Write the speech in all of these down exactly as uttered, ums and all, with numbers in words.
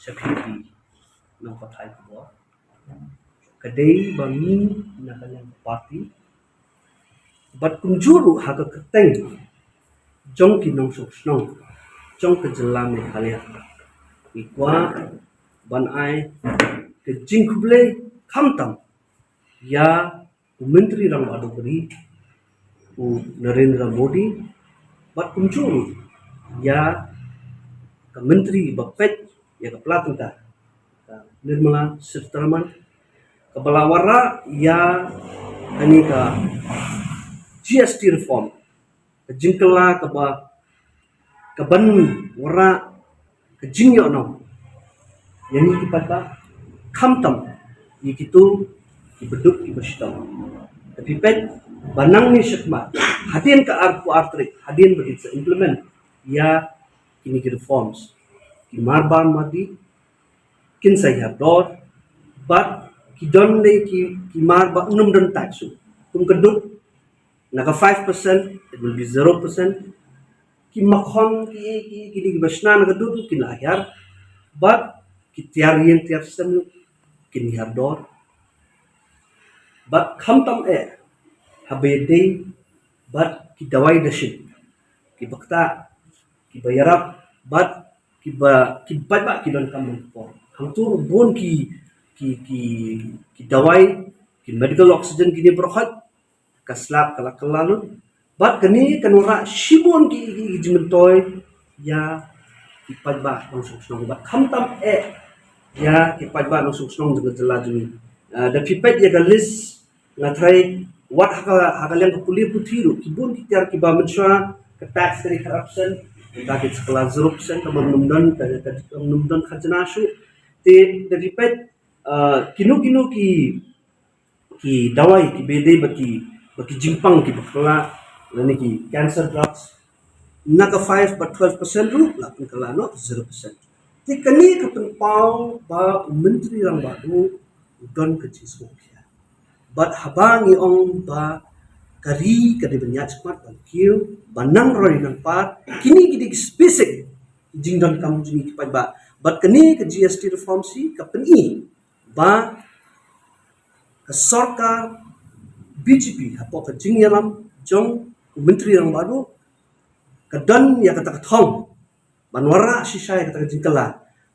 Sha phi ki nongpathai khubor, ka dei ba ngi na ka liang ka party bad kumjuh ruh ha ka kyrteng jong ki nongshong shnong jong ka jylla Meghalaya, ngi kwah ban ai ka jingkhublei khamtam ïa u Myntri Rangbah Duh ka ri, u Narendra Modi, bad kumjuh ruh ïa ka Myntri ba peit ïa ka pla tyngka, ka Nirmala Sitharaman, kaba la wanrah ïa kane ka G S T reform, ka jingkylla kaba, kaban wanrah ka jingïohnong ïa ngi ki paidbah, khamtam ïa kito kiba duk kiba shitom. Te phi peit ba nangne shakhmat, hadien ka arphew ar tarik, hadien ba kin sa implement ïa kine ki reforms, ki mar ba mardi kin sa ïar dor, bad ki don ne ki, ki mar ba ym don tax shuh. Kum ka dud, na ka five percent, it will be zero percent. Ki makhon, ki, ki, kine kiba shna na ka dud kin la ïar, bad ki tiar ïing tiar sem kin ïar dor. Bad khamtam eh, haba ïadei bad ki dawai dashin, kiba ktah, kiba ïarap, bad kiba, ki paidbah ki donkam man ka por. Hangto ruh bun ki, ki, ki, ki dawai, ki medical oxygen, kine baroh ka slap ka la kylla lut. Bad kane kan wanrah shibun ki, ki, ki jingmyntoi ïa ki paidbah nongshong shnong, bad khamtam eh ïa ki paidbah nongshong shnong jong ka jylla jong ngi. Ah, da phi peit ïa ka list, nga tharai wat ha ka, ha ka liang ka pule puthi ruh, ki bun ki tiar kiba mynshuwa ka tax ka dei khatar percent, ka dei sa kylla zero percent, kaba ym don, ka, ka, ka ym don khajna shuh. Te da phi peit, ah, kino kino ki, ki dawai kiba ïadei bad ki, bad ki jingpang kiba kylla, lane ki cancer drugs, na ka five bad twelve percent ruh la pynkylla noh zero percent. Te kane ka pynpaw ba u Myntri Rangbah Duh u don ka jingsngewkhia. Bad haba ngi ong ba ka ri ka dei ban ïaid shakhmat ban kiew, ban nang roi nang par, kine ki dei ki basic jingdonkam jong ngi ki paidbah. Bad kane ka G S T reform shi ka pyni ba ka sorkar B J P hapoh ka jingïalam jong u Myntri Rangbah Duh ka don ïa kata ka thong ban wanrah shisha ïa kata ka jingkylla,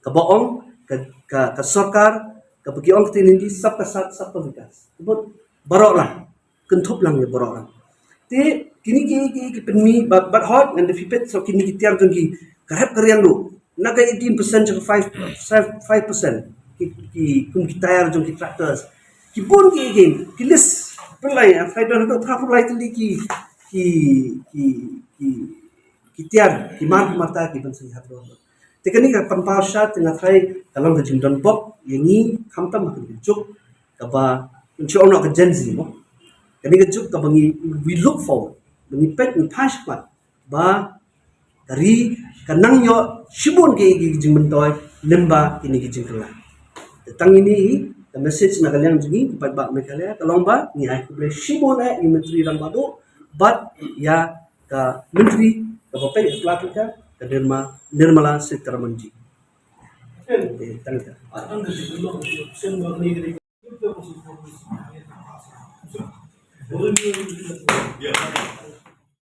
kaba ong ka, ka, ka sorkar, kaba ki ong ka ktien Hindi, sabka saath sabka vikas. Ka mut baroh lang, kynthup lang ïa baroh lang. Te kine ki, ki, ki pynmih bad, bad hooid, ngan da phi peit sa kine ki tiar jong ki, ka rep ka riang ruh, na ka eighteen percent jong ka five, five, five percent, ki, ki, kum ki tyre jong ki tractors, ki bun ki, ki, ki list pynlait, ah, phi don haduh phra phew lai tylli ki, ki, ki, ki, ki tiar, ki mar ki marta kiban sa ïar dor. Te kane ka pynpaw shisha, te nga tharai ka long ka jingdon bok ïa ngi, khamtam ha kane ka juk kaba, ngi shu ong noh ka Gen Z mo. Kane ka juk kaba ngi, we look forward, ba ngi peit, ngi phai shakhmat ba ka ri kan nang ïoh shibun ki, ki jingmyntoi lyngba kine ki jingkylla. Te tang ine hi ka message na ka liang jong ngi ki paidbah Meghalaya, ka long ba ngi ai khublei shibun eh ïa u Myntri Rangbah Duh bad ïa ka Myntri kaba peit ïa ka pla tyngka, ka Nirma-, Nirmala Sitharaman ji. Te tang ita.